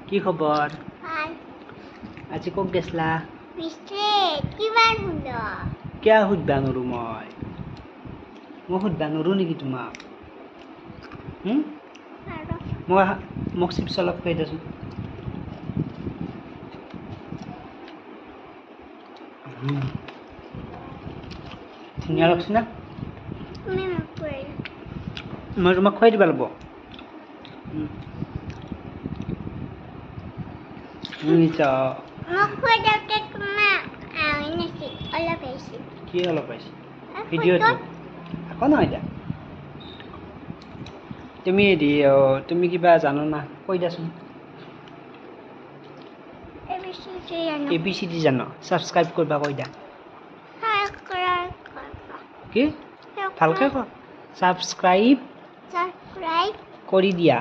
কি খবৰ? ভাল। আজি ক'ত গেছলা? কিমান সুন্দৰ। কিয় সুধবা নৰো মই? মই সুধবা নৰো নেকি তোমাক? মোক চিপছ অলপ খুৱাই দেচোন। ধুনীয়া লাগছে না? মই তোমাক খুৱাই দিব লাগিব। কি অলপ আহিছে ভিডিঅ'টো? একো নহয় দিয়া। তুমি হেৰি, তুমি কিবা জানো না? কৈ দিয়াচোন। এ বি চি ডি জানো? ছাবস্ক্ৰাইব কৰিবা কৈ দিয়া। কি ভালকে ক। ছাবস্ক্ৰাইব কৰি দিয়া।